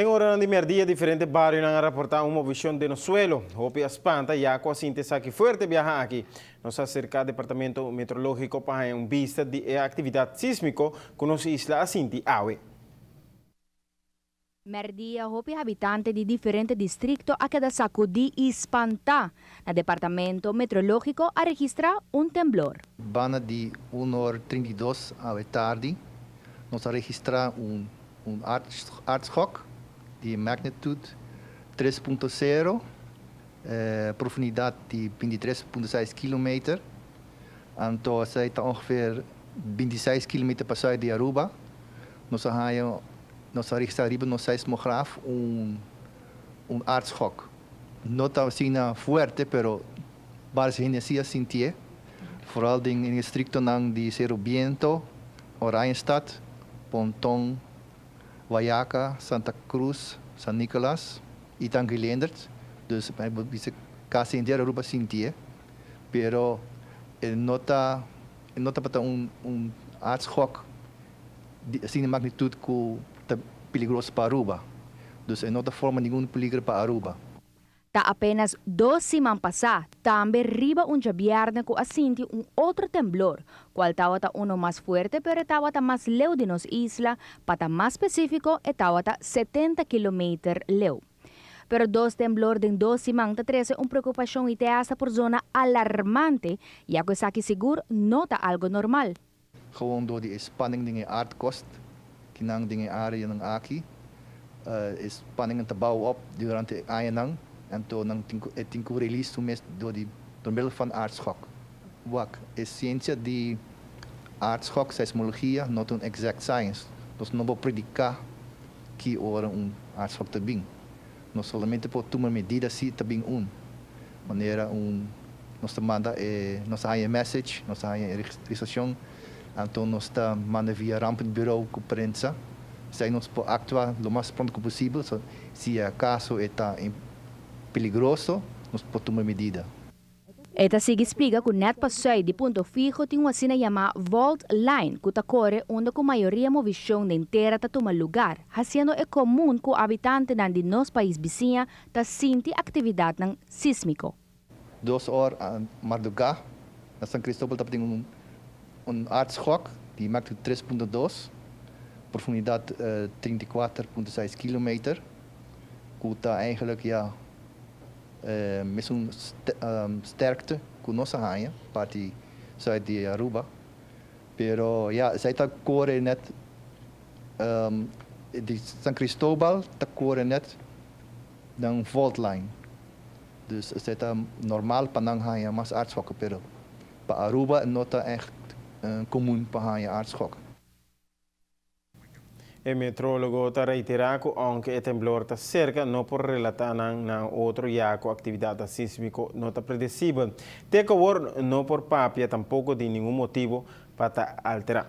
Den oranan di merdia diferente barionan a raportá un movishon den nos suelo. Hopi a spanta ya ku a sinti esaki fuerte biaha aki. Nos a aserká Departamento Meteorológiko pa haña un bista di e aktividat sísmiko ku nos isla a sinti awe. Merdia hopi habitante di diferente distrikto a keda sakudí i spantá. Na Departamento Meteorológiko a registrá un temblor. Banda di un or 32 awe tardi nos a registrá un aardschok di magnitude 3.0, profundidad di 23.6 kilometer. Anto esey ta ongeveer 26 kilometer pa zuid di Aruba. Nos a registra riba nos seismograaf un aardschok. No ta asina fuerte, pero varios hende si a sintié. Vooral den e districtonan di Sero Biento, Oranjestad, Ponton, Wayaca, Santa Cruz, San Nicolas y Tanki Leendert. Dus casi henter Aruba sintié. Pero e no tabata un aardschok di asina magnitud cu ta peligroso pa Aruba. Dus e no ta forma ningun peligro pa Aruba. Ta apenas 2 siman pasa, tambe riba un djabièrnè ku a sinti un otro temblor, kual tabata uno mas fuerte, pero tabata mas leu di nos isla, pa ta mas spesífiko, tabata 70 kilometer leu. Pero dos temblor den 2 siman ta trese un preokupashon i te hasta por zona alarmante, ya ku esaki sigur no ta algo normal. Gewoon door die spanning den aardkorst, ku nan den area nan aki, spanning ta bouw op durante añanan, anto nan tin ku release tur mes door middel van aardschok. Wak, e siensia di aardschok, seismologia, no ta un exact science. Nos no por prediká ki ora un aardschok ta bin. Nos solamente por tuma medida si ta bin un. Manera nos ta manda nos haya message, nos haya registrashon, anto nos ta manda via rampenbureau ku prensa. Si nos por aktua lo mas pronto posibel, so, si akaso ta peligroso, nos por tuma medida. E ta sigui splika ku net pa zuid di Punto Fijo tin un asina yamá fault line ku ta kore unda ku mayoria movishon den tera ta tuma lugá, hasiendo e komun ku habitantenan di nos pais bisiña ta sinti aktividatnan sísmiko. 2 or mardugá, na San Cristóbal tabatin un aardschok di magnitude 3.2, profundidat 34.6 kilometer, ku ta eigenlijk, ja, mesun sterkte ku nos a haña, parti zuid di Aruba. Pero ja, esei ta kore net, di San Cristóbal ta kore net den fault line. Dus esei ta normal pa nan haña mas aardschok, pero pa Aruba no ta echt komun pa haña aardschok. E meteorólogo ta reiterá ku aunke e temblor ta serka, no por relatá nan na otro, ya ku aktividat sísmiko no ta predesibel. Te ku no por papia tampoko di ningun motibu pa ta alterá.